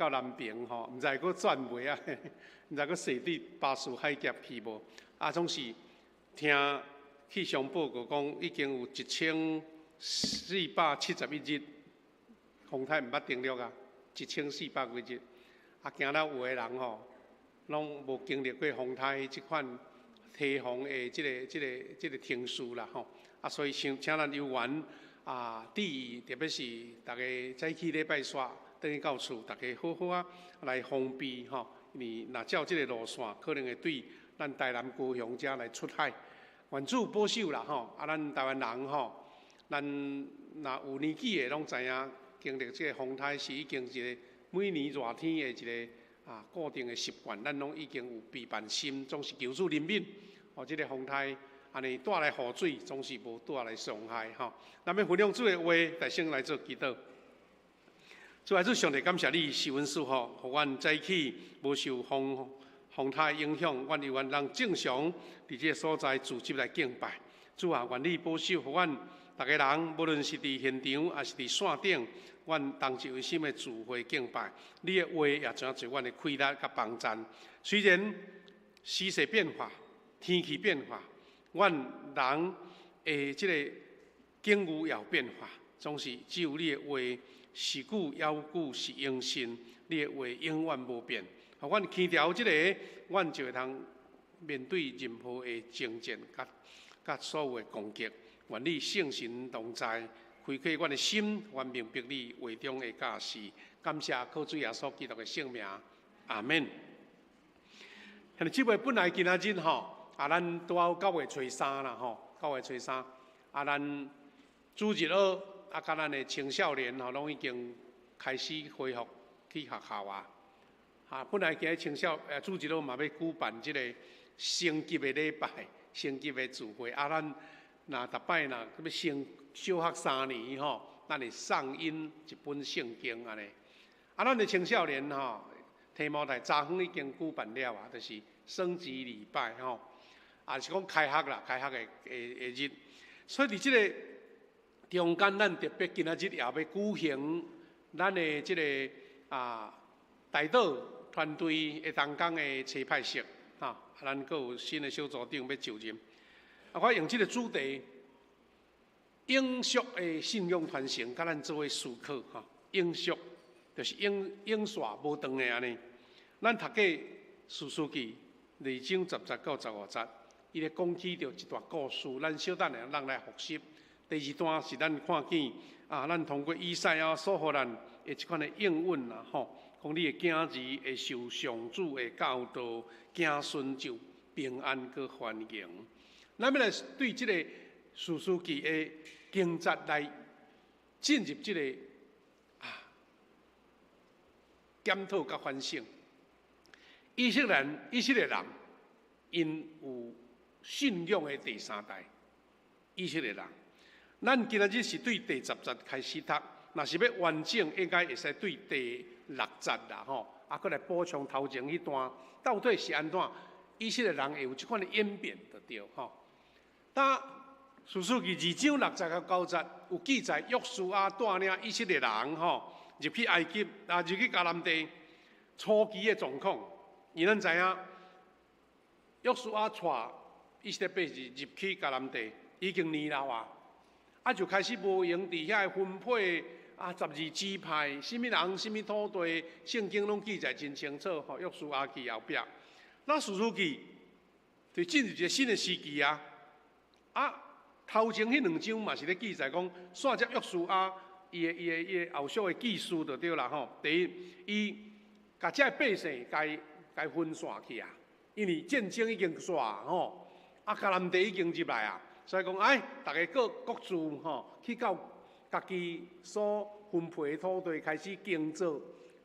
到南平吼，毋知閣轉袂啊？毋知閣驶對巴士海峽去無？啊，總是聽氣象報告講，已經有1471日風颱毋捌停落啊，一千四百幾日。啊，驚了有的人吼，攏無經歷過風颱這款提防的這個程序啦吼。啊，所以想請咱有緣啊，注意，特別是逐家早起禮拜煞，轉去到厝，逐家好好啊來防備吼。因為若照這個路線，可能會對咱台南高雄遮來出海。願主保守啦吼！啊，咱台灣人吼，咱若有年紀的攏知影，經歷這個風颱是已經一個每年熱天的一個固定的習慣，咱攏已經有備辦心，總是求主憐憫。哦，這個風颱按呢帶來雨水，總是無帶來傷害吼。咱欲分享主的話，大聲來做祈禱。主愛主上帝，感謝你賜阮祝福，予阮早起無受風颱影響，阮有願人正常佇這個所在組織來敬拜。主啊，願你保守，予阮逐家人，無論是佇現場，抑是佇線頂，阮同齊一心的聚會敬拜。你的話也成做阮的氣力佮幫贊。雖然時勢變化，天氣變化，阮人的這個境遇也有變化，總是只有你的話是久猶久是永信，你的話永遠無變。予阮牽牢這个，阮就會通面對任何的爭戰，佮所有的攻擊。願你聖神同在，開啟阮的心，阮明白你話中的教示。感謝靠主耶穌基督的聖名，阿門。兄弟姊妹，本來今仔日吼，啊，咱拄好9月初3啦吼，九月初三，啊，咱主日學啊，佮咱的青少年吼，攏已經開始恢復去學校啊。啊，本來今日青少主日學嘛欲舉辦這個升級的禮拜，升級的聚會。啊，咱若逐擺若欲升小學3年吼，咱會送𪜶一本聖經按呢。啊，咱的青少年吼，提摩太昨昏已經舉辦了啊，就是升級禮拜吼，也是講開學啦，開學的日。所以佇這個中間，咱特別今仔日也欲舉行咱的這個代禱團隊的同工的差派式，哈，啊，咱閣有新的小組長欲就任。啊，我用這個主題，永續的信仰傳承，佮咱做伙思考，哈，永續就是永續無斷的按呢。咱讀過士師記2章10節到15節，伊咧講起著一段故事，咱小等下咱來複習。第二段是咱看見啊，咱通過以賽亞所予咱的這款的應允啦，吼，講你的囝兒會受上主的教導，子孫就平安閣繁榮。咱欲來對這個士師記的經節來進入這個檢討佮反省。以色列人，𪜶有信仰的第三代。以色列人，咱今仔日是對第十節開始讀，若是欲完整，應該會使對第六節啦，吼，啊，閣來補充頭前彼段，到底是按怎？以色列人會有這款的演變，就對吼。當士師記2章6節到9節有記載，約書亞帶領以色列人吼入去埃及啊，入去迦南地初期的狀況。因咱知影，約書亞帶以色列百姓入去迦南地，已經年老啊，啊就開始無閒佇遐分配啊，12支派，啥物人，啥物土地，聖經攏記載真清楚。吼，約書亞記後壁，那士師記就進入一個新的時期啊。啊，頭前彼兩章嘛是咧記載講，煞接約書亞伊的後續的記事就對啦吼。第一，伊共這个百姓共分散去啊，因為戰爭已經煞吼，啊，迦南地已經入來啊，所以講哎，逐家各各自吼去到家己所分配的土地開始耕作，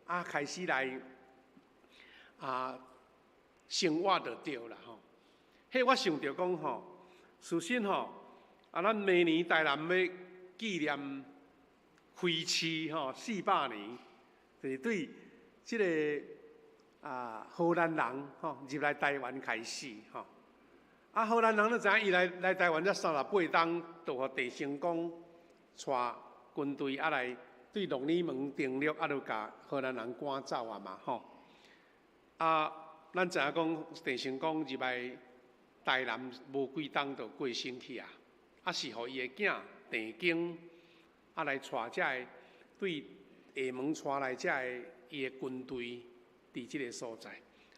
啊，開始來生活就對啦吼。彼我想著講吼，事實吼，啊，咱明年台南欲紀念開市吼400年，就是對這个荷蘭人吼入來台灣開始吼。啊，荷蘭人你知影，伊來台灣才38冬，就予鄭成功帶軍隊啊來對對鹿耳門登陸，啊，就共荷蘭人趕走啊嘛，吼。啊，咱知影講鄭成功入來台南無幾冬就過身去啊，啊是予伊的囝鄭經啊來帶遮个對廈門帶來遮个伊的軍隊佇這个所在。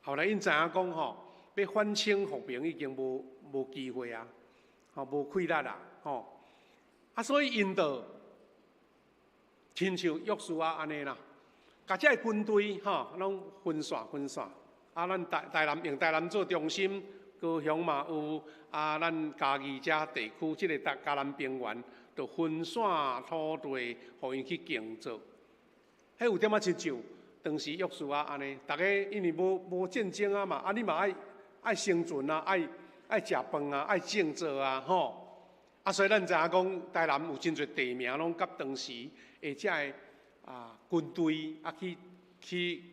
後來𪜶知影講吼，欲反清復明已經無機會啊，吼無氣力啦，吼。啊，所以𪜶就親像約書亞按呢啦，共這个軍隊吼攏分散分散。啊，咱台南用台南做中心，高雄嘛有，啊，咱嘉義遮地區，這个台嘉南平原，就分散土地，予𪜶去耕作。彼有點仔親像當時約書亞按呢，逐家因為無戰爭啊嘛，啊你嘛愛生存啊，愛食飯啊，愛種作啊，吼。啊，所以咱知影講，台南有真濟地名攏佮當時的遮个啊軍隊啊去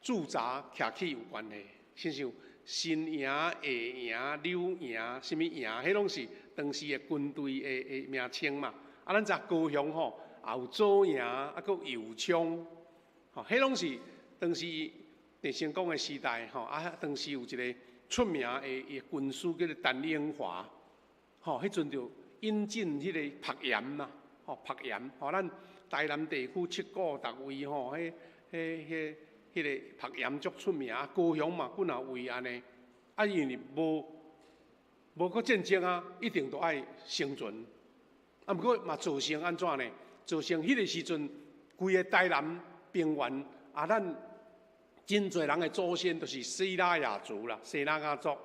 駐紮徛起有關係，親像新營、下營、柳營、啥物營，彼攏是當時的軍隊的名稱嘛。啊，咱知高雄吼，也有左營，啊，閣右昌，吼，彼攏是當時鄭成功的時代，吼，啊，當時有一個出名的軍師叫做陳永華，吼，彼陣就引進彼個曝鹽嘛，吼，曝鹽，吼，咱台南地區七股逐位吼，彼個曝鹽足出名，高雄嘛幾若位按呢，啊，因為無閣戰爭啊，一定都愛生存。啊，毋過嘛造成按怎呢？造成彼個時陣，規个台南平原啊，咱真濟人的祖先都是西拉雅族啦，西拉雅族。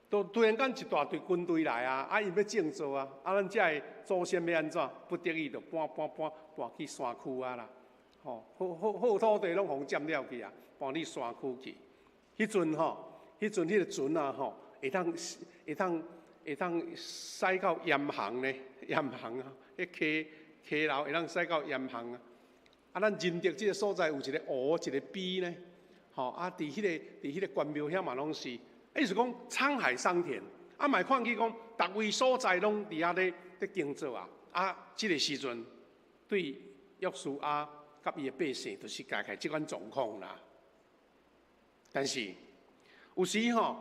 都突然間一大隊軍隊來啊，啊，𪜶欲種作啊，啊，咱遮的祖先欲按怎？不得已就搬搬搬搬去山區啊啦。吼，好好好土地攏予佔了去啊，搬去山區去。彼陣吼，彼陣彼个船啊吼，會當駛到鹽行呢，鹽行啊，彼溪流會當駛到鹽行啊。啊，咱仁德這个所在有一個湖，一個陂呢，吼啊，佇彼個關廟遐嘛攏是，意思講滄海桑田，啊，嘛會看見講，逐位所在攏佇遐咧耕作啊。啊，這个時陣對約書亞佮伊的百姓，就是家己這款狀況啦。但是有時吼，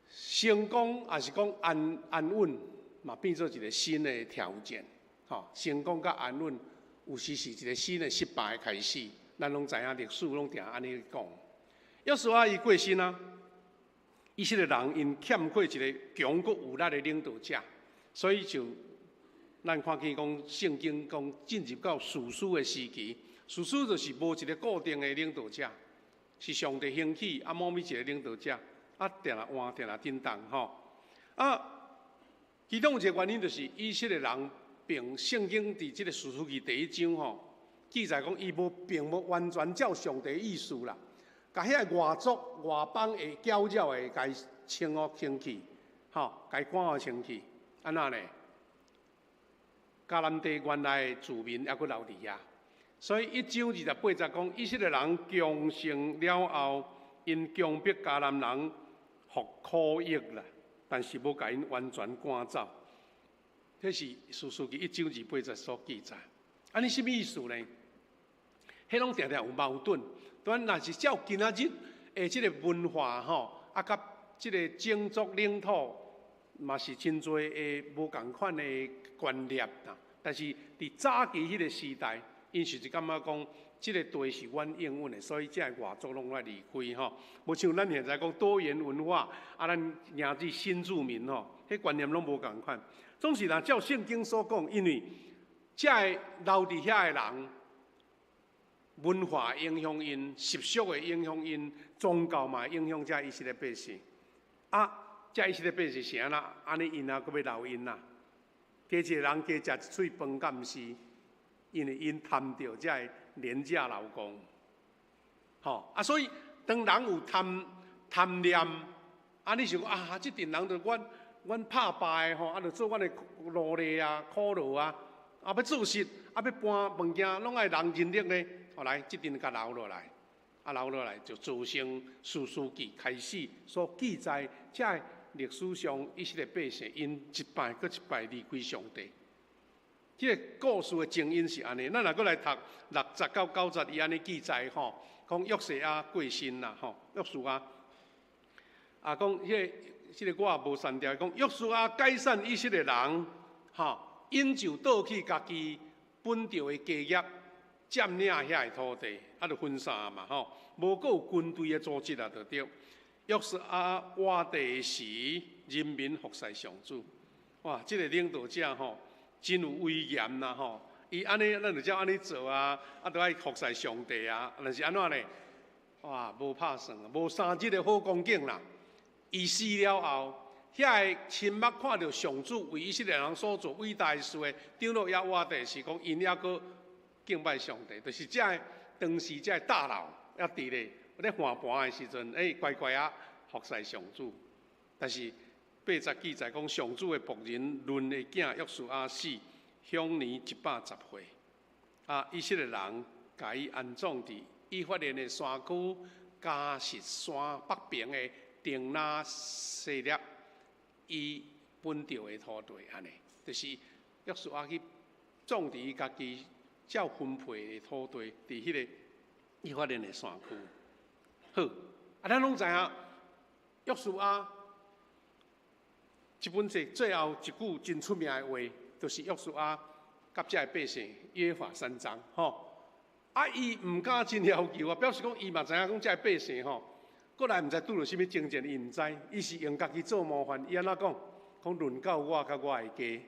成功抑是講安穩，嘛變做一個新的挑戰。吼，成功佮安穩，有時是一個新的失敗的開始。咱攏知影歷史攏定按呢講。約書亞伊過身啊，以色列人𪜶欠缺一個強閣有力的領導者，所以就咱看見講聖經講進入到士師的時期，士師就是無一個固定的領導者，是上帝興起啊，某物一個領導者啊，定定換，定定振動吼。啊，其中有一個原因就是以色列人並聖經佇這个士師記第一章吼記載講，伊無並無完全照上帝意思啦，共遐个外族外邦的攪擾的，共清予清去，吼，共趕予清去，按怎呢？迦南地原來的住民猶閣留佇遐，所以一章28節講，以色列人強盛了後，𪜶強迫迦南人服苦役啦，但是無共𪜶完全趕走。這是士師記一章二八節所記載。按呢啥物意思呢？彼攏定定有矛盾。但若是照今仔日的這个文化吼，啊，佮這个種族領土嘛是真濟的無仝款的觀念啦。但是佇早期彼个時代，𪜶是感覺講，這个地是阮擁有的，所以遮个外族攏愛離開吼。無像咱現在講多元文化，啊，咱迎接新住民吼，彼觀念攏無仝款。總是若照聖經所講，因為遮个留佇遐的人，文化影響𪜶，習俗會影響𪜶，宗教嘛會影響遮以色列百姓。啊，遮以色列百姓是按怎？按呢𪜶啊，閣欲留𪜶啊？加一個人加食一喙飯，敢毋是？因為𪜶貪著遮个廉價勞工，吼啊！所以當人有貪念，啊，你想講啊，這陣人就阮拍敗的吼，啊，就做阮的奴隸啊、苦勞啊，啊，欲做事，啊，欲搬物件，攏愛人人力呢。後來這陣共留落來，啊，留落來就造成士師記開始所記載，遮个歷史上以色列百姓𪜶一擺閣一擺離開上帝。這个故事的前因是按呢，咱若閣來讀六節到九節，伊按呢記載吼，講約西亞過身啦，吼，約書亞啊，講彼个這个我也無刪掉，講約書亞解散以色列人，吼，𪜶就倒去家己本著的家業，佔領遐个土地，啊，就分散嘛，吼，無閣有軍隊的組織啊，就對。約書亞活地時，人民服侍上主。哇，這个領導者吼，真有威嚴啦吼！伊按呢，咱就照按呢做啊，啊，都愛服侍上帝啊。但是按怎呢？哇，無拍算，無三日的好光景啦。伊死了後，遐个親目看著上主為以色列人所做偉大的事的長老猶活地時，講𪜶猶閣敬拜上帝，就是這个當時這个大佬猶佇咧咧換盤的時陣，欸，乖乖仔服侍上主。但是八節記載講，上主的僕人嫩的囝約書亞死，享年110歲。啊，以色列人共伊安葬佇以法蓮的山區迦實山北爿的亭拿西勒，伊本著的土地按呢，就是約書亞去葬佇伊家己照分配的土地，佇彼个以法蓮的山區。好，啊，咱攏知影約書亞。這本冊最後一句真出名的話，就是約書亞佮遮的百姓約法三章，吼。啊，伊毋敢真要求啊，表示講伊嘛知影講遮的百姓吼，過來毋知拄著啥物爭戰，伊毋知，伊是用家己做模範。伊按怎講？講論到我佮我的家，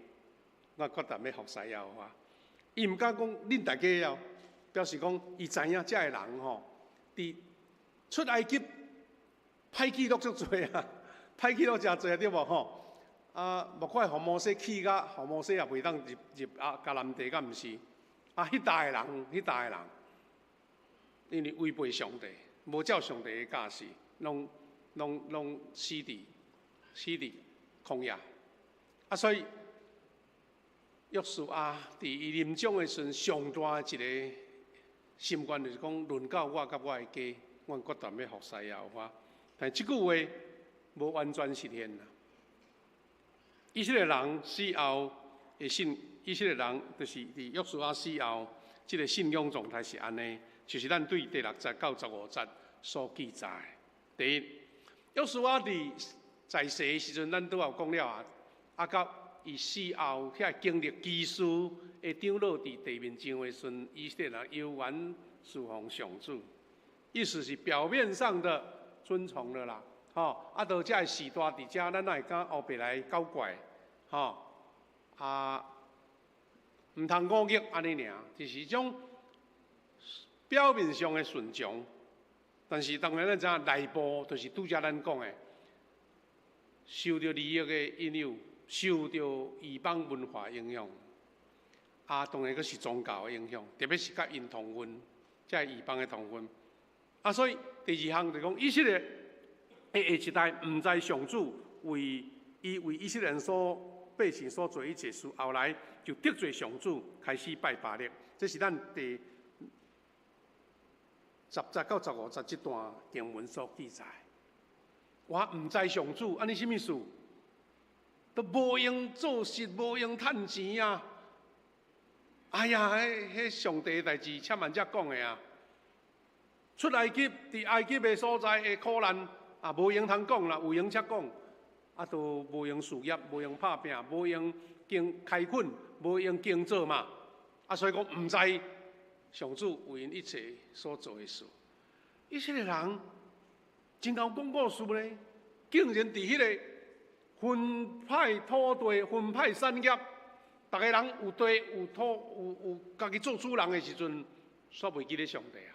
我決斷欲服侍耶和華。伊毋敢講恁大家哦，表示講伊知影遮的人吼，佇出埃及歹記錄足濟啊，歹記錄誠濟對無吼？啊，莫怪予摩西氣甲，予摩西也袂當入入啊迦南地，敢毋是？啊，彼代的人，彼代的人，因為違背上帝，無照上帝的教示，攏攏攏死佇死佇曠野。啊，所以約書亞佇伊臨終的時陣，上大的一个心願就是講，論到我佮我的家，阮決斷欲服侍耶和華。但這句話無完全實現啦。以色列人死後的信，以色列人就是佇約書亞死後，這个信仰狀態是按呢，就是咱對第六節到十五節所記載。第一，約書亞佇在世的時陣，咱拄仔有講了啊，啊，佮伊死後遐經歷奇事的長老佇地面上的時陣，以色列人猶原事奉上主，意思是表面上的遵從了啦。吼，啊，到這个時代佇遮，咱哪會敢烏白來搞怪？吼，啊，毋通忤逆按呢爾，就是一種表面上的順從。但是當然咱知影內部就是拄才咱講的，受著利益的引誘，受著異邦文化影響，啊，當然閣是宗教的影響，特別是佮𪜶通婚，這个異邦的通婚。啊，所以第二項就講以色列的下一代毋知上主為伊為以色列人所百姓所做一切事，後來就得罪上主，開始拜巴力。這是咱第十節到十五節這段經文所記載。我毋知上主，按呢啥物事？都無閒做事，無閒趁錢啊！哎呀，彼彼上帝的代誌，千萬才講的啊！出埃及，佇埃及的所在的苦難啊，無閒通講啦，有閒才講，啊，都無閒事業，無閒拍拚，無閒經開墾，無閒耕作嘛。啊，所以講毋知上主為𪜶一切所做的事。以色列人真𠢕講故事咧，竟然佇彼个分派土地、分派產業，逐个人有地有土有有家己做主人的時陣，煞袂記得上帝啊！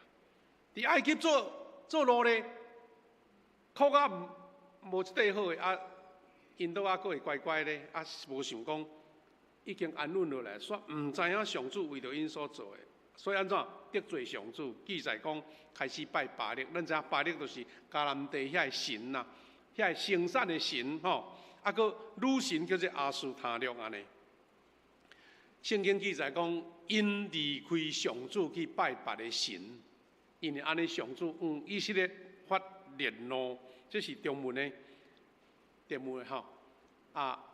佇埃及做做奴隸，苦甲無一塊好的啊，𪜶都猶閣會乖乖咧，啊，無想講已經安穩落來，煞毋知影上主為著𪜶所做的，所以按怎得罪上主？記載講開始拜巴力，咱知影巴力就是迦南地遐个神啦，遐个生產的神吼，啊，閣女神叫做亞斯他錄按呢。聖經記載講，𪜶離開上主去拜別个神，因為按呢上主向以色列發烈怒，這是中文的，中文的吼，啊，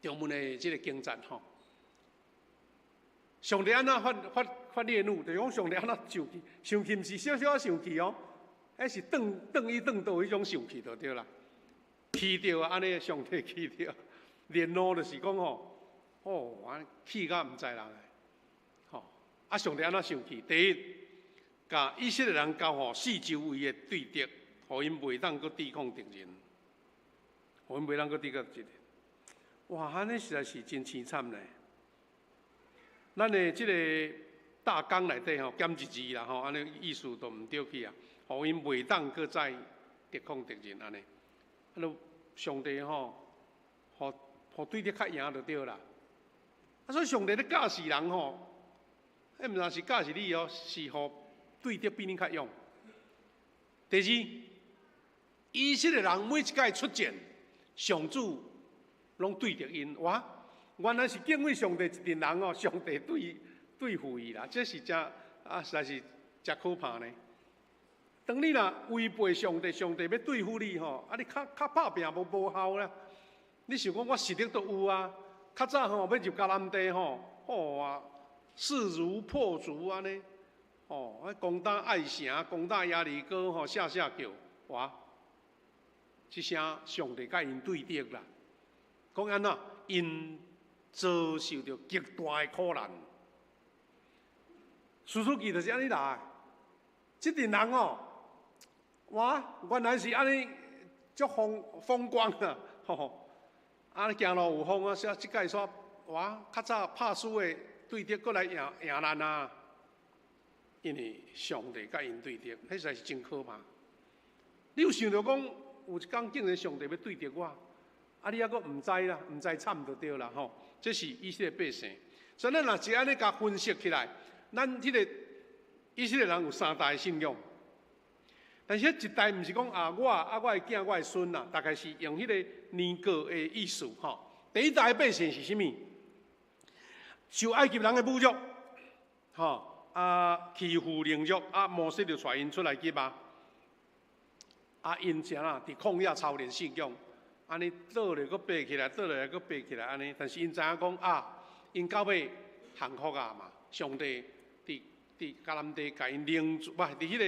中文的這个經節吼。上帝按怎發烈怒？就是講上帝按怎生氣？生氣毋是小小生氣哦，彼是轉轉伊轉倒彼種生氣就對啦。氣著啊，按呢上帝氣著，烈怒就是講吼，哦，按呢氣甲毋知人的，吼，啊，上帝按怎生氣？第一，共以色列人交予四周圍的對敵，予𪜶袂當閣抵抗敵人，予𪜶袂當閣抵抗敵人。哇，按呢實在是真凄慘咧。咱的這个大綱內底吼，減一字啦吼，按呢意思都毋對去啊，予𪜶袂當閣再抵抗敵人按呢。啊，著上帝吼，予予對敵較贏就對啦。啊，所以上帝咧教示人吼，彼毋但是教示你哦，是予對敵比你較勇。第二，以色列人每一擺出戰，上主攏對著𪜶。哇，原來是敬畏上帝一陣人哦，上帝對付伊啦，這是誠啊，實在是誠可怕呢。當你若違背上帝，上帝欲對付你吼，啊，你較較拍拚無效啦。你想講我實力都有啊，較早吼欲入迦南地吼，吼啊，勢如破竹按呢，吼，啊攻打艾城，攻打耶利哥吼，聲聲叫，哇！這聲上帝共𪜶對敵啦。講按怎？𪜶遭受著極大的苦難。士師記就是按呢來，這陣人哦，哇，原來是按呢足風風光啊，吼！啊，行路有風啊，說這擺煞哇，較早拍輸的對敵閣來贏贏咱啊！因為上帝共𪜶對敵，彼實在是真可怕。你有想著講，有一工竟然上帝欲對敵我，啊，你猶閣毋知啦，毋知慘就對啦吼。這是以色列百姓。所以咱若是按呢共分析起來，咱彼个以色列人有三代信仰，但是彼一代毋是講啊，我啊我的囝我的孫啊，大概是用彼个年過的意思吼。第一代百姓是啥物？受埃及人的侮辱，吼啊欺負凌辱，啊摩西就帶𪜶出來埃及啊。啊𪜶啥啦？佇曠野操練信仰，按呢倒咧閣爬起來，倒落來閣爬起來，按呢。但是𪜶知影講啊，𪜶到尾降服啊嘛，上帝佇迦南地共𪜶凝住，毋佇彼个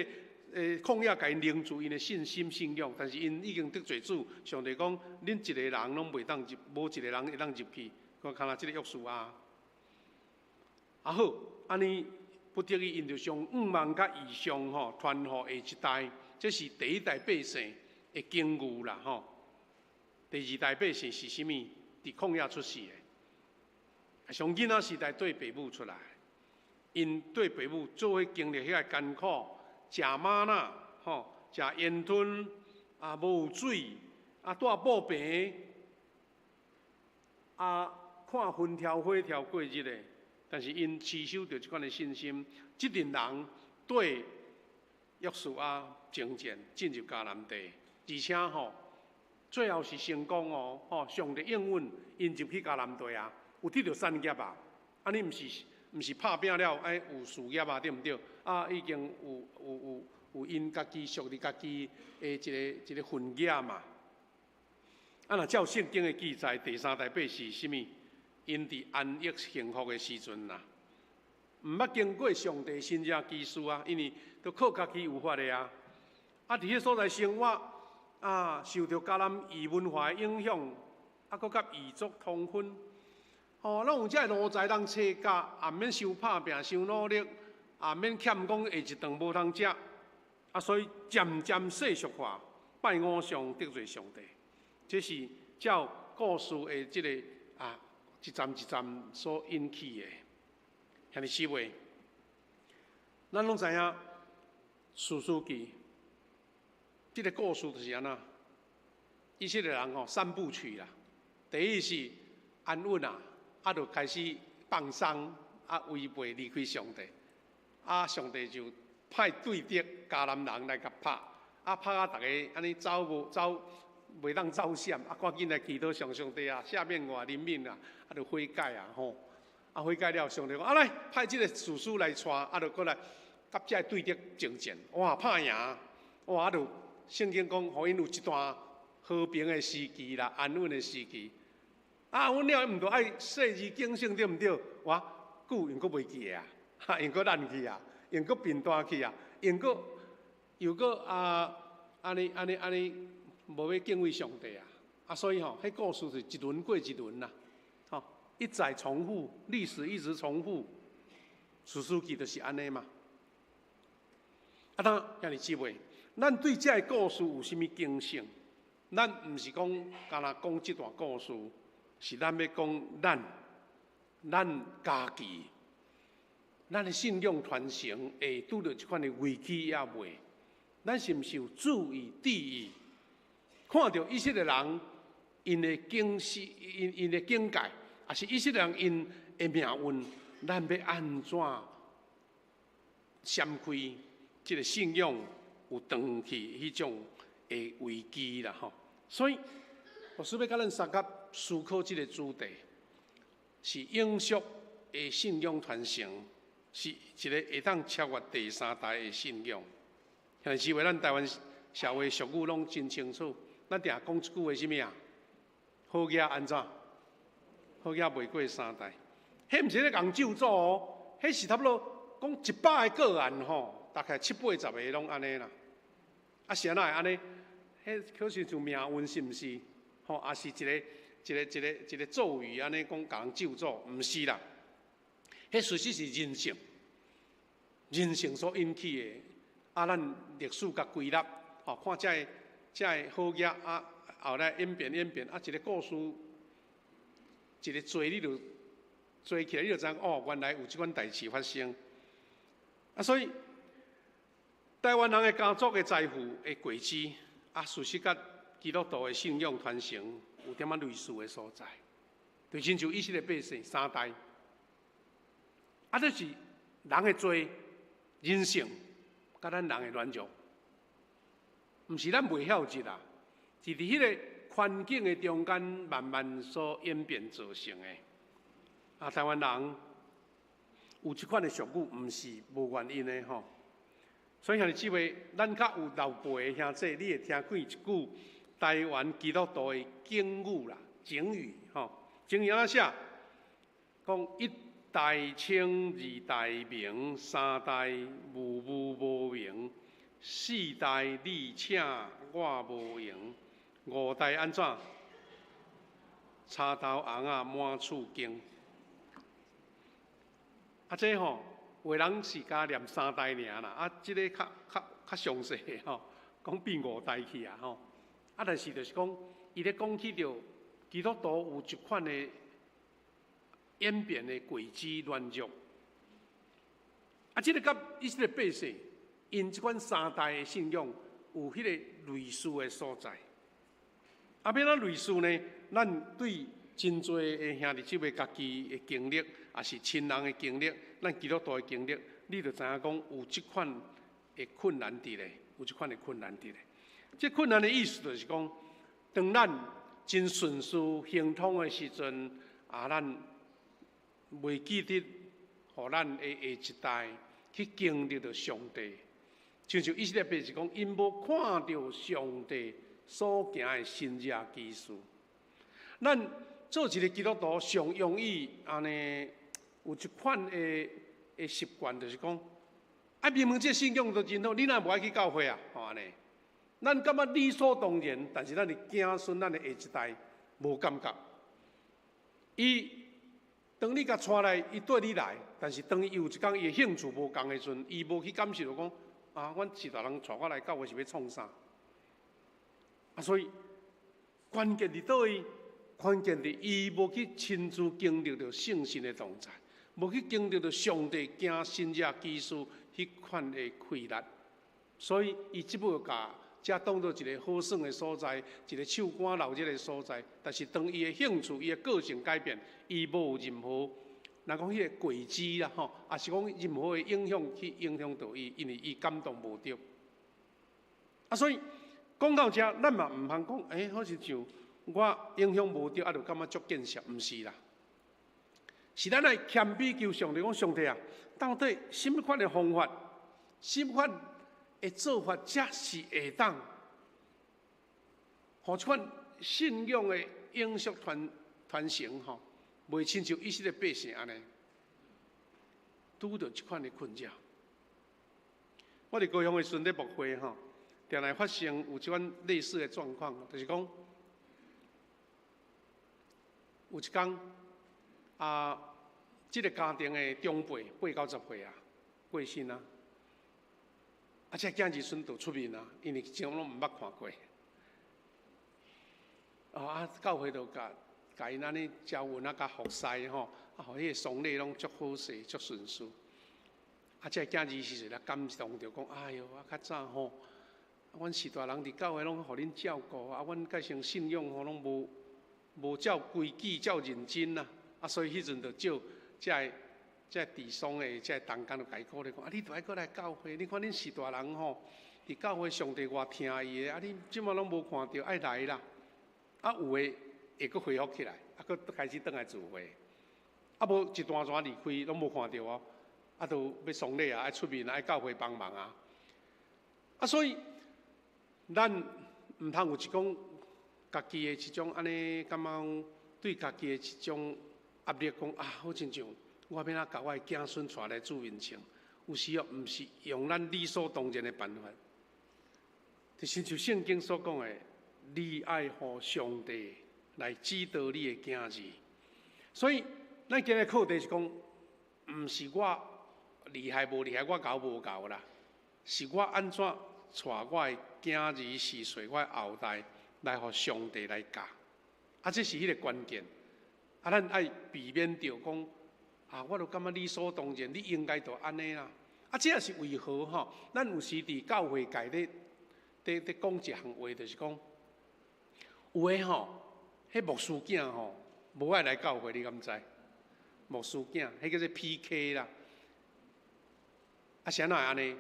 曠野共𪜶凝住𪜶的信心信仰，但是𪜶已經得罪主，上帝講，恁一个人攏袂當入，無一个人會當入去。我看下這个約書亞。啊好，按呢不得已，𪜶就將願望佮異象吼傳予下一代，這是第一代百姓的境遇啦吼。第二代百姓是啥物？佇曠野出世的，上囡仔時代綴爸母出來，𪜶綴爸母做伙經歷彼个艱苦，食嗎哪吼，食煙吞，啊無有水，啊蹛布棚，啊看風柱火柱過日的。但是𪜶持守著這款的信心，這陣人綴約書亞征戰進入迦南地，而且吼最後是成功哦，吼上帝應允𪜶入去迦南地啊，有得著產業啊，按呢毋是拍拚了愛有事業啊，對毋對？啊，已經有𪜶家己屬於家己的一个一个份額嘛。啊，若照聖經的記載，第三代百姓是啥物？𪜶佇安逸幸福的時陣啦，毋捌經過上帝神蹟奇事啊，因為都靠家己有法的啊。啊，佇彼所在生活啊，受著迦南異文化的影響，啊，閣佮異族通婚，吼，攏有這个奴才人差教，也毋免傷拍拚、傷努力，也毋免欠講下一頓無通食，啊，所以漸漸世俗化，拜偶像得罪上帝，這是照故事的這个啊。一站一站所引起的，兄弟姊妹，咱攏知影《士師記》這个故事就是按怎？以色列人吼三部曲啦，第一是安穩啊，啊就開始放鬆，啊違背離開上帝，啊上帝就派對敵迦南人來共拍，啊拍啊逐家按呢走無走。袂當走閃，啊！趕緊來祈禱上上帝啊，赦免我、憐憫啊，啊，就悔改啊，吼！啊，悔改了，上帝講啊來派這个士師來帶，啊，就閣來佮這个對敵征戰，哇，拍贏，哇，啊，就聖經講，予𪜶有一段和平的時期啦，安穩的時期。啊，安穩了，毋著愛細膩警醒，對毋對？哇，久𪜶閣袂記得啊，哈，𪜶閣爛去啊，𪜶閣貧惰去啊，𪜶閣又閣啊，按呢按呢按呢，無欲敬畏上帝啊，啊，所以吼，彼故事是一輪過一輪啦，吼，一再重複，歷史一直重複，士師記就是按呢嘛。啊，當兄弟姊妹，咱對這个故事有啥物警醒？咱毋是講干焦講這段故事，是咱欲講咱，咱家己，咱的信仰傳承會拄著這款的危機猶未？咱是毋是有注意、注意，看著以色列人𪜶的警示、𪜶的警戒，抑是以色列人𪜶的命運，咱欲按怎閃開這个信仰有斷去彼種的危機啦？吼！所以，牧師欲佮咱相佮思考這个主題，是永續的信仰傳承，是一个會當超越第三代的信仰。兄弟姊妹，咱台灣社會俗語攏真清楚，咱定講一句話，啥物啊？好額按怎？好額袂過三代。彼毋是咧共咒詛哦，彼是差不多講100個個案吼，大概七八十個攏按呢啦。啊，是按怎會按呢？彼可是像命運是毋是？吼，抑是一个一个一个一个咒語按呢講共人咒詛，毋是啦。彼事實是人性，人性所引起的。啊，咱歷史共歸納，吼，看這个這个好額啊，後來演變演變，啊，一个故事，一个做你就做起來，你就知影哦，原來有這款代誌發生。啊，所以台灣人的家族的財富的軌跡，啊，事實佮基督徒的信仰傳承有點仔類似的所在，就親像以色列百姓三代，啊，這是人的罪、人性，佮咱人的軟弱，毋是咱袂曉得啦，是佇彼个環境的中間慢慢所演變造成的。啊，台灣人有這款的俗語，毋是無原因的吼。所以兄弟姊妹，咱較有老輩的兄弟，你會聽過一句台灣基督徒的警語啦、警語吼。警語按怎寫？講一代清，二代明，三代無無無明，四代你請我無閒，五代按怎？柴頭尪仔滿厝耕。啊，這吼，有的人是共念三代爾啦，啊，這个較較較詳細吼，講變五代去啊吼。啊，但是就是講，伊咧講起著基督徒有一款的演變的軌跡軟弱。啊，這个佮以色列百姓𪜶這款三代的信仰有彼个類似的所在。啊，欲按怎類似呢？咱對真濟的兄弟姊妹家己的經歷，抑是親人的經歷，咱基督徒的經歷，你就知影講有這款的困難佇咧，有這款的困難佇咧。這困難的意思就是講，當咱真順遂亨通的時陣，啊，咱袂記得，予咱的下一代去經歷著上帝。親像以色列百姓講，𪜶無看著上帝所行的神蹟奇事。咱做一个基督徒，上容易按呢有一款的的習慣，就是講，啊，明明這信仰都真好，你哪無愛去教會啊？吼按呢，咱感覺理所當然，但是咱的子孫、咱的下一代無感覺。伊當你共帶來，伊綴你來，但是當伊有一工伊的興趣無仝的時陣，伊無去感受著講，啊，阮序大人帶我來教會是欲創啥？啊，所以關鍵佇佗位？關鍵佇伊無去親自經歷著聖神的同在，無去經歷著上帝行神蹟奇事彼款的氣力，所以伊只不過共這當做一个好耍的所在，一个手肝鬧熱的所在。但是當伊的興趣、伊的個性改變，伊無任何，若講彼个軌跡啦吼，抑是講任何的影響去影響著伊，因為伊感動無著。啊，所以講到遮，咱嘛毋通講，欸，好似像我影響無著，啊，就感覺足見笑，毋是啦。是咱愛謙卑求上帝，講上帝啊，到底啥物款的方法，啥物款的做法，才是會當，予這款信仰的永續傳傳承吼，袂親像以色列百姓按呢。拄著這款的困擾。我佇高雄的時陣咧牧會吼，定來發生有這款類似的狀況，就是講有一工啊，這個家庭的長輩八九十歲啊，過身啊，啊，這個囝兒孫就出面啊，因為以前攏毋捌看過。哦啊，教會就共共𪜶按呢招魂啊，共服侍吼，啊，予彼个喪禮攏足好勢、足順遂。啊，這個囝兒時陣也感動著講：哎喲，啊，較早吼，阮序大人佇教會攏予恁照顧，啊，阮改成信仰吼攏無無照規矩、照認真啊，啊，所以彼陣就借這个這個治喪的這個同工就共伊鼓勵講：啊，你著愛閣來教會，你看恁序大人吼，佇教會上帝偌疼伊的，啊，你這馬攏無看著，愛來啦。啊，有的會閣恢復起來，啊，閣開始轉來聚會，啊，無一段段離開，攏無看著哦，啊，都欲喪禮啊，愛出面啊，愛教會幫忙啊，啊，所以咱毋通有一種家己的一種按呢，感覺講對家己的一種壓力，講啊，好親像我欲按怎共我的囝孫帶來主面前，有時哦，毋是用咱理所當然的辦法，就親像聖經所講的。你愛予上帝來指導你的囝兒，所以咱今日課題是講，毋是我厲害無厲害，我𠢕無𠢕啦，是我按怎帶我的囝兒、序細、我的後代來予上帝來教，啊，這是彼个關鍵。啊，咱愛避免著講，啊，我都感覺理所當然，你應該就按呢啦。啊，這也是為何吼，咱有時佇教會界咧，咧咧講一項話，就是講。有的吼，彼牧師囝吼，無愛來教會，你敢知？牧師囝，彼叫做 PK 啦。啊，是按怎會按呢？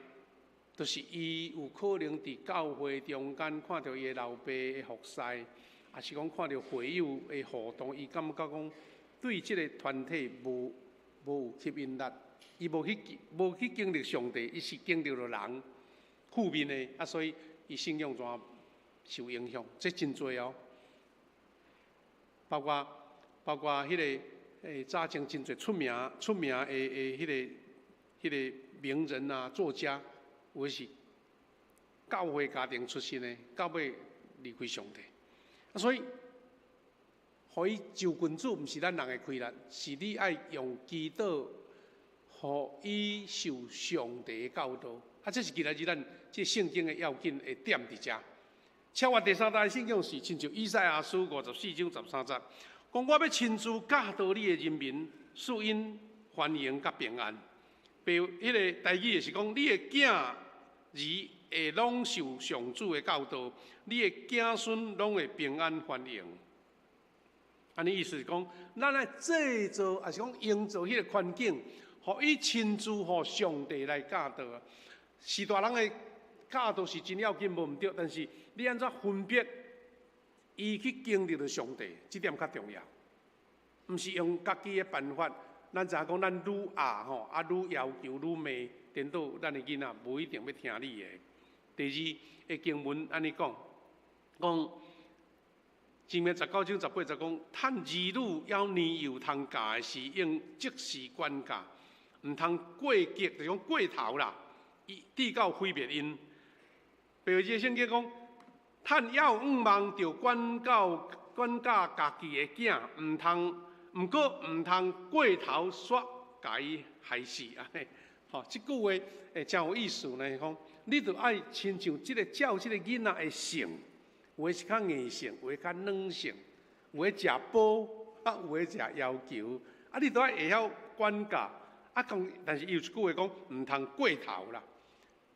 就是伊有可能佇教會中間看著伊的老爸的服侍，抑是講看著會友的互動，伊感覺講對這个團體無無有吸引力，伊無去無去經歷上帝，伊是經歷著人負面的，啊，所以伊信仰怎受影響，這真濟哦。包括包括彼个早前真濟出名出名的的彼个彼个名人啊，作家，有的是教會家庭出身的，到尾離開上帝。啊，所以，予伊就近主，毋是咱人的氣力，是你愛用祈禱，予伊受上帝的教導。啊，這是今仔日咱這聖經的要緊的點佇遮。超越第三代信仰是親像以賽亞書54章13節，講我欲親自教導你的人民，賜𪜶繁榮佮平安。白彼个台語就是講，你的囝兒會攏受上主的教導，你的子孫攏會平安繁榮。按呢意思是講，咱愛製造，抑是講營造彼个環境，予伊親自予上帝來教導。序大人的教導是真要緊，無毋對，但是你按怎分別伊去經歷著上帝，這點較重要。毋是用家己的辦法，咱知影講，咱愈壓吼，啊愈要求愈罵，顛倒咱的囡仔無一定欲聽你的。第二个經文按呢講，講箴言19章18節講，趁兒女猶年幼通教的時，應即時管教，毋通過激，就是講過頭啦，伊直到毀滅𪜶。白話字聖經講，趁猶向望著管教管教家己的囝，毋通，毋過毋通過頭煞共伊害死按呢。吼，這句話會誠有意思呢。講你著愛親像這个照這个囡仔的性，有的是較硬性，有的較軟性，有的食飽，啊有的食要求，啊你著愛會曉管教。啊講，但是伊有一句話講，毋通過頭啦。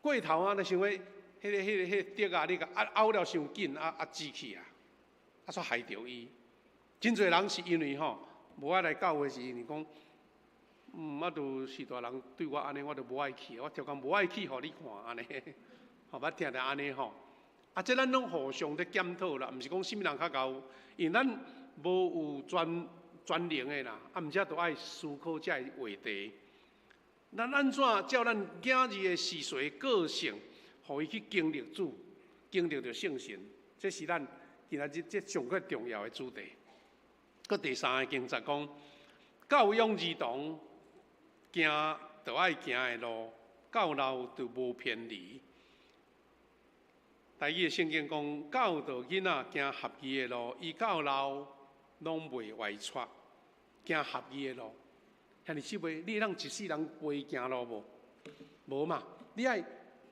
過頭啊，你想欲彼个、彼个、彼个竹仔，你共壓拗了傷緊，啊啊支起啊，啊煞害著伊。真濟人是因為吼，無愛來教會是因為講，啊，著序大人對我按呢，我著無愛去，我逐工無愛去，予你看按呢，吼，捌聽著按呢吼。啊，這咱攏互相咧檢討啦，毋是講啥物人較𠢕，因為咱無有全全能的啦，啊，毋才著愛思考這个話題。咱按怎照咱囝兒的序細個性，予伊去經歷主，經歷著聖神，這是咱今仔日這上較重要的主題。閣第三个經節講，教養兒童，行著愛行的路，到老就無偏離。台語的聖經講，教導囡仔行合宜的路，伊到老攏袂歪趖。行合宜的路，兄弟姊妹，你會當一世人陪行路無？無嘛？你愛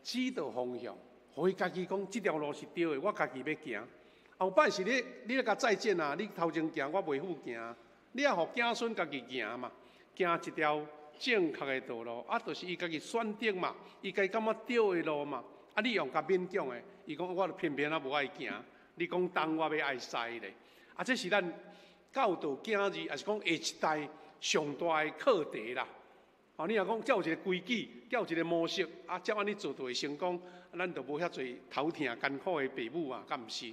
指導方向，予伊家己講，這條路是對的，我家己欲行。後擺是你，你咧共再見啊！你頭前行，我袂赴行。你愛予子孫家己行嘛，行一條正確的道路，啊，就是伊家己選擇嘛，伊家己感覺對的路嘛。啊，你用共勉強的，伊講我偏偏仔無愛行。你講東，我欲愛西咧。啊，這是咱教導囝兒，抑是講下一代上大的課題啦。哦，你若講照一個規矩，照一個模式，啊，照按呢做就會成功，咱就無遐濟頭疼艱苦的爸母啊，敢毋是？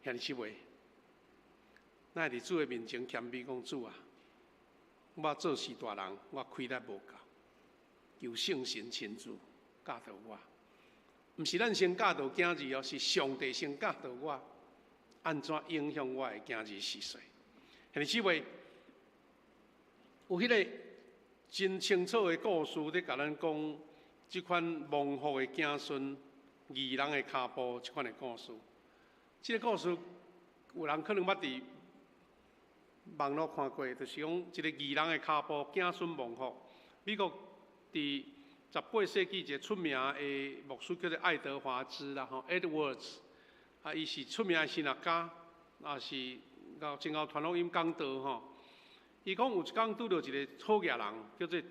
兄弟姊妹，咱會佇主的面前謙卑講，主啊，我做事大人，我氣力無夠，求聖神親自教導我。毋是咱先教導囝兒哦，是上帝先教導我，按怎影響我的囝兒序細。兄弟姊妹，有彼个真清楚的故事，咧共咱講，這款蒙福的子孫，義人的跤步，這款的故事。這个故事有人可能捌佇網路看過，就是講一个義人的跤步，子孫蒙福。美國佇18世紀一个出名的牧師叫做愛德華茲啦，吼，Edwards，啊，伊是出名的神學家，也是真𠢕傳福音講道吼。伊講有一工拄著一個好額人，叫做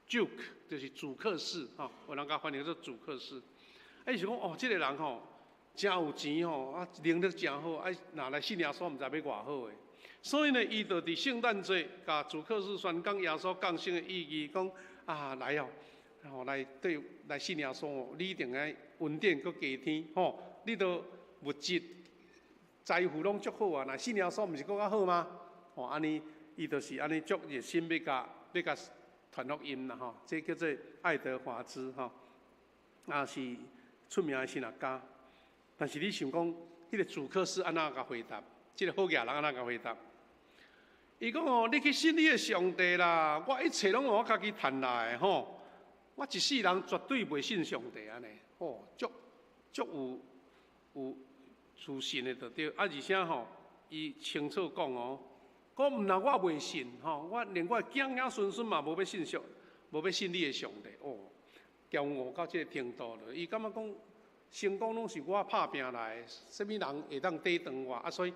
Duke，就是主克士吼，有人共翻譯做主克士。啊，伊想講哦，這个人吼，誠有錢吼，啊，能力誠好，啊，若來信耶穌，毋知欲偌好的。所以呢，伊就佇聖誕節，共主克士宣講耶穌降生的意義，講啊來哦，吼來對來信耶穌哦，你一定愛恩典閣加添吼，你都物質財富攏足好啊，若信耶穌毋是閣較好嗎？吼，按呢，伊就是按呢足熱心欲共欲共傳福音啦吼，這叫做愛德華茲吼，也是出名的神學家。但是你想講，彼个主克士按怎共回答？這个好額人按怎共回答？伊講哦，你去信你的上帝啦！我一切攏我家己趁來的吼，我一世人絕對袂信上帝按呢，吼，足足有有自信的就對。啊，而且吼，伊清楚講哦，講毋但我袂信吼，我連我的囝囝孫孫嘛無欲信上，無欲信你的上帝哦，驕傲到這个程度了。伊感覺講成功攏是我拍拚來的，啥物人會當抵擋我啊？所以，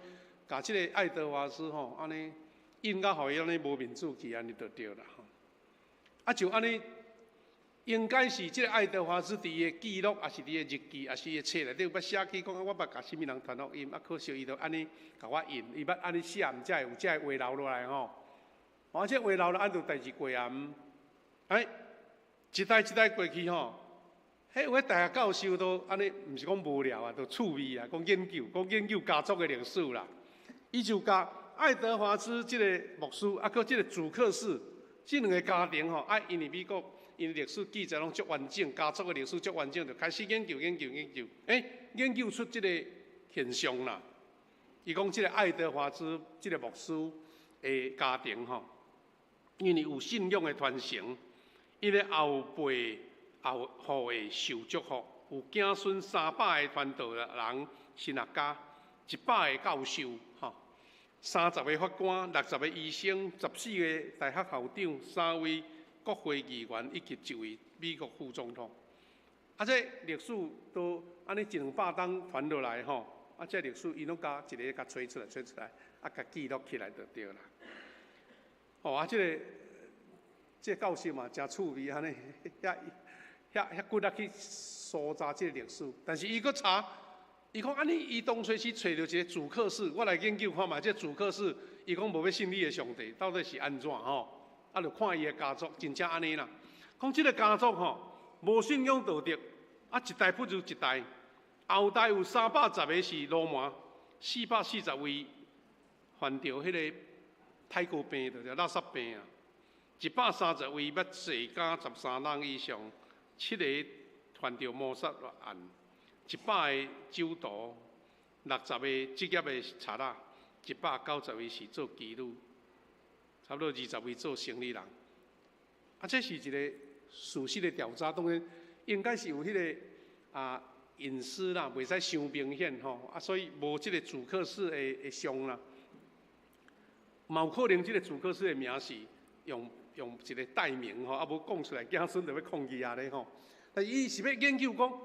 共這个愛德華茲吼，按呢應甲予伊按呢無面子去，按呢就對啦吼。啊，就按呢，應該是這个愛德華茲佇伊的記錄，抑是佇伊的日記，抑是伊的冊內底有捌寫起講，我捌共啥物人傳福音，啊，可惜伊就按呢共我印，伊捌按呢寫，毋才會有這个話留落來吼。啊，這个話留落，按就代誌過啊。哎，一代一代過去吼，彼有的大學教授都按呢，毋是講無聊啊，都趣味啊，講研究，講研究家族的歷史啦。伊就共愛德華茲這个牧師，啊，閣這个主克士，這兩个家庭吼，啊，因為美國𪜶歷史記載攏足完整，家族的歷史足完整，就開始研究研究研究，欸，研究出這个現象啦。伊講這个愛德華茲這个牧師的家庭吼，因為有信仰的傳承，伊的後輩後後會受祝福，有子孫300個傳道人、神學家，100個教授，吼，30個法官、60個醫生、14個大學校長、三位國會議員以及一位美國副總統。啊，這歷史都按呢一兩百冬傳落來吼，啊，這歷史伊攏共一个共揣出來，揣出來，啊，共記錄起來就對啦。哦，啊，這个教授嘛，誠趣味按呢，遐遐遐骨力去搜查這个歷史，但是伊閣查，伊講按呢，伊當初是揣著一个主克士，我來研究看覓，這主克士，伊講無欲信你的上帝，到底是按怎吼？啊，就看伊的家族，真正按呢啦。講這个家族吼，無信仰道德，啊，一代不如一代，後代有310個是流氓，440位患著彼个太高病，就是垃圾病啊。130位捌坐監13冬以上，七个犯著謀殺案，100個酒徒，60個職業的賊仔，190位是做妓女。差不多20位做生理人。啊，這是一個事實的調查，當然應該是有彼個隱私啦，袂使傷明顯吼，啊，所以無這個主客室的像啦。嘛有可能這個主客室的名是用一個代名吼，啊無講出來，子孫就欲抗議啊咧吼。但伊是欲研究講，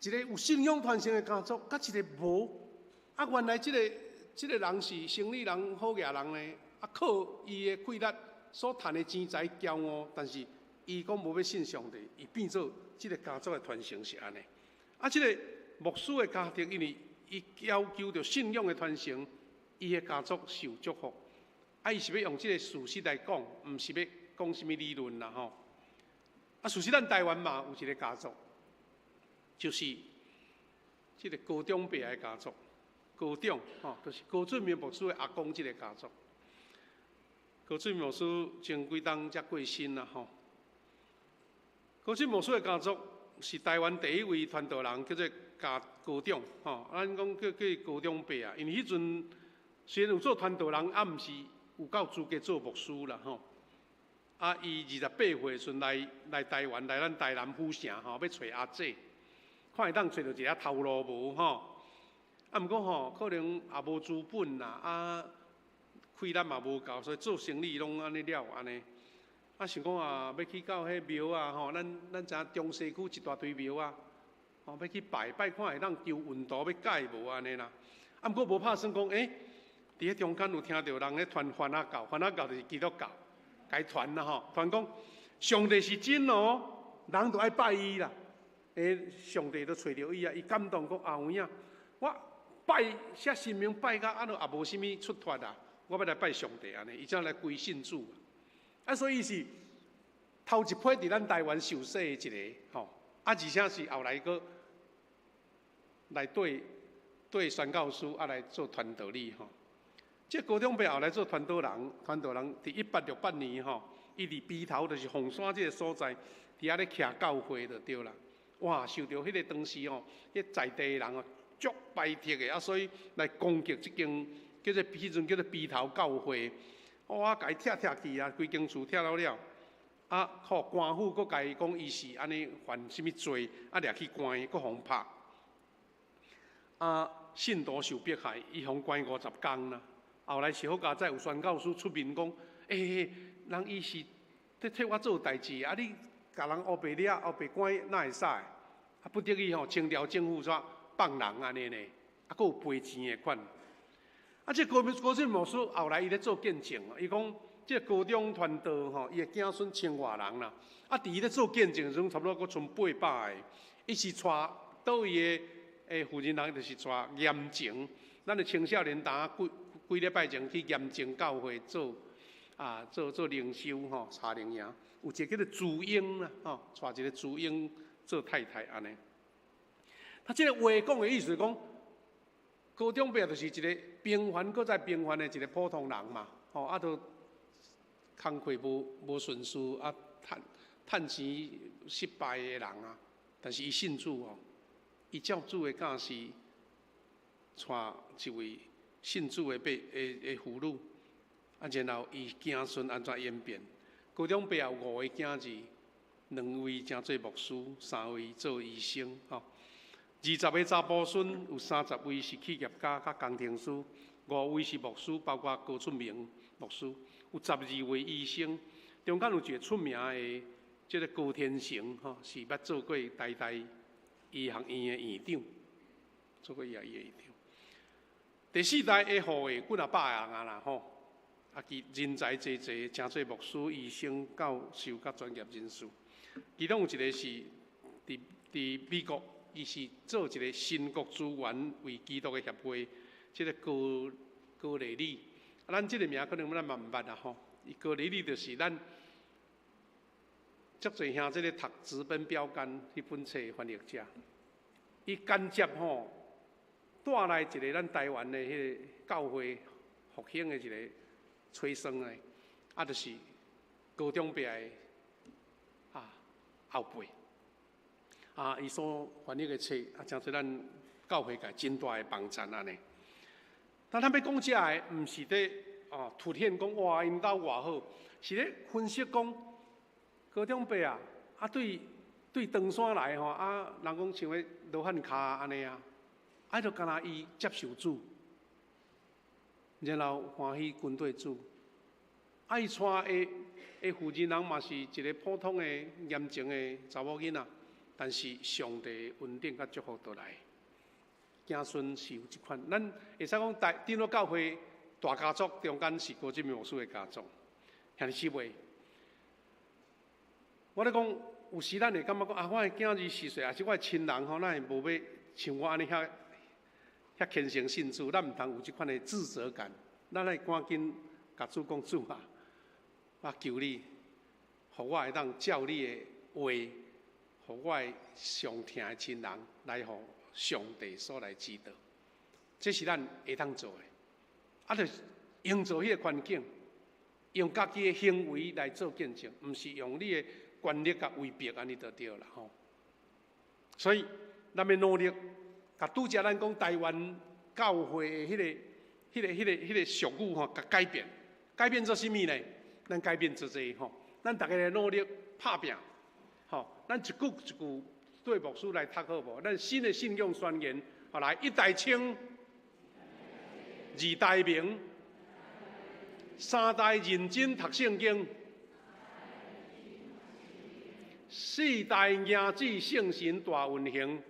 一個有信仰傳承的家族，佮一個無，啊原來這個人是生理人好額人呢，啊靠伊的氣力所趁的錢財驕傲，但是伊講無欲信上帝，伊變做這個家族的傳承是按呢。啊，這個牧師的家庭，因為伊要求著信仰的傳承，伊的家族受祝福。啊，伊是欲用這個事實來講，毋是欲講啥物理論啦吼。啊，事實咱台灣嘛有一個家族，就是這個高中伯的家族，高中吼，就是高俊明牧師的阿公這個家族。高俊明牧師前幾冬才過身啦吼。高俊牧師的家族是台灣第一位傳道人，叫做家高中吼。咱講叫高中伯啊，因為彼陣雖然有做傳道人，啊，毋是有夠資格做牧師啦吼。啊，伊28歲時陣來台灣，來咱台南府城吼，欲揣阿姐，看會當揣著一个頭路無吼。啊，毋過吼，可能也無資本啦，啊，氣力嘛無夠，所以做生意攏按呢了按呢。啊，想講啊，欲去到彼廟啊吼，咱知影中西區一大堆廟啊，吼，欲去拜拜看會當求運途欲改無按呢啦。啊，毋過無拍算講，欸，佇彼中間有聽著人咧傳番仔教，番仔教就是基督教，共伊傳啦吼，傳講上帝是真哦，人就愛拜伊啦。欸，上帝都揣著伊啊，伊感動講啊有影，我拜遐神明拜甲按怎也無啥物出脫啊，我欲來拜上帝按呢，伊才來歸信主。啊，所以伊是頭一批佇咱台灣受洗的一個吼，啊，而且是後來閣來對對宣教師啊來做傳道理吼。這高中伯後來做傳道人，傳道人佇1868年吼，伊佇埤頭就是鳳山這个所在，佇遐咧徛教會就對啦。哇，受著彼個當時吼，彼在地的人哦，足排斥的啊，所以來攻擊這間叫做彼陣叫做埤頭教會。哇，共伊拆拆去啊，規間厝拆了了，啊，靠官府閣共伊講伊是按呢犯啥物罪，啊，掠去關，閣予拍。啊，信徒受迫害，伊予關50工啦。後來是好佳哉有宣教師出面講，欸，人伊是咧替我做代誌，啊，你共人烏白掠，烏白關，哪會使？啊，不得已吼，清朝政府煞放人按呢呢，啊，閣有賠錢的款。啊，這高高俊牧師後來伊咧做見證，伊講這高中傳道吼，伊的子孫千外人啦。啊，佇伊咧做見證的時陣，差不多閣賰800個。伊是帶佗位的負責人，就是帶嚴前。咱的青少年當幾幾禮拜前去嚴前教會做做靈修吼，查靈營，有一个叫做朱英啦，吼，帶一个朱英做太太按呢。他這个話講的意思講，高中伯就是一個平凡閣再平凡的一個普通人嘛，吼，啊，都工課無順遂，啊，趁趁錢失敗的人啊，但是伊信主哦，伊照主的教示，娶一位信主的伯的的婦女，啊，然後伊子孫按怎演變？高中伯有五個囝兒，兩位成做牧師，三位做醫生，吼。20個查埔孫有30位是企業家佮工程師，五位是牧師，包括高出明牧師，有12位醫生。中間有一個出名的，這个高天成吼，是捌做過台大醫學院的院長，做過醫學院的院長。第四代的後裔幾若百人啊啦吼，啊，其人才濟濟，誠濟牧師、醫生、教授佮專業人士。其中有一个是佇美國。伊是做一个新國資源為基督的協會，這个高高麗麗，啊，咱這个名可能咱嘛毋捌啦吼。伊高麗麗就是咱足濟兄這个讀直奔標杆彼本冊翻譯者，伊間接吼帶來一个咱台灣的彼個教會復興的一个催生的，啊，就是高中伯的後輩。啊，伊所翻譯的冊啊，誠濟咱教會界真大的幫贊按呢。但咱欲講這个，毋是咧哦凸顯講哇，𪜶兜偌好，是咧分析講高中伯啊，啊對對長山來吼，啊人講像彼羅漢跤按呢啊，啊就敢若伊接受主，然後歡喜跟綴主，啊伊娶的的婦人人嘛是一个普通的嚴情的查某囡仔，但是上帝恩典佮祝福倒來。子孫是有這款，咱會使講大長老教會大家族中間是高振民牧師的家族，兄弟姊妹，我咧講有時咱會感覺講啊，我的囝兒四歲，抑是我的親人吼，哪會無欲像我按呢遐遐虔誠信主，咱毋通有這款的自責感，咱愛趕緊共主講主啊，我求你，予我會當照你的話，予我的上疼的親人來予上帝所來指導，這是咱會當做的。啊，就營造彼个環境，用家己的行為來做見證，毋是用你的權力共威逼按呢就對啦吼。所以，咱欲努力，共拄才咱講台灣教會的彼个、彼个、彼个、彼个俗語吼，共改變，改變做啥物呢？咱改變做這吼，咱逐家來努力拍拚，吼，咱一句一句對牧師來讀好無？咱新的信仰宣言，好來，一代清，二代明，三代認真讀聖經，四代行指聖神大運行，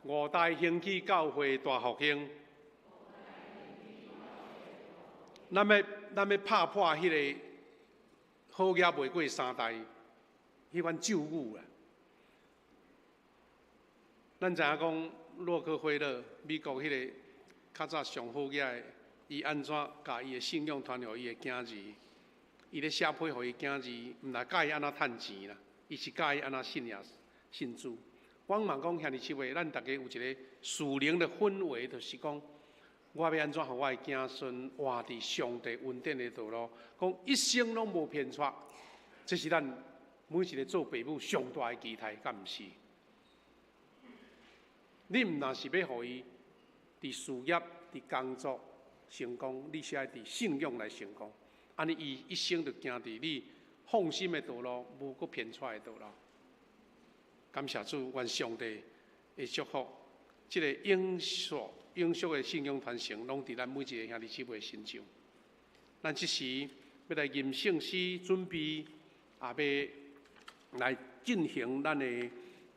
五代興起教會大復興。咱欲拍破彼个好額袂過三代，彼款咒語啦。咱知影講洛克菲勒，美國彼个較早上好額的，伊按怎共伊的信仰傳予伊的囝兒？伊咧寫批予伊囝兒，毋但教伊按怎趁錢啦，伊是教伊按怎信耶信主。我嘛講兄弟姊妹，咱逐家有一个屬靈的氛圍，就是講我欲按怎予我的子孫活佇上帝恩典的道路，講一生攏無偏差，這是咱每一个做爸母上大的期待，敢毋是？你毋但是欲予伊佇事業、佇工作成功，你是愛佇信仰來成功。按呢伊一生就行佇你放心的道路，無閣偏差的道路。感謝主，願上帝的祝福，這个永續、永續的信仰傳承，攏佇咱每一个兄弟姊妹身上。咱這時欲來吟聖詩，準備也欲來進行咱的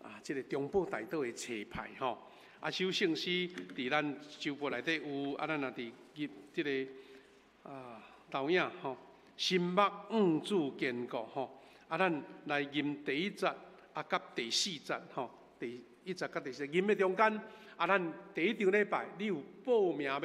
啊，這个中保代禱的齊派吼。啊，首聖詩佇咱周報內底有，啊，咱若佇入這个啊投影吼，心目向主堅固吼。啊，咱來吟第一節啊，佮第四節吼，第一節佮第四節吟的中間，啊，咱第一場禮拜你有報名欲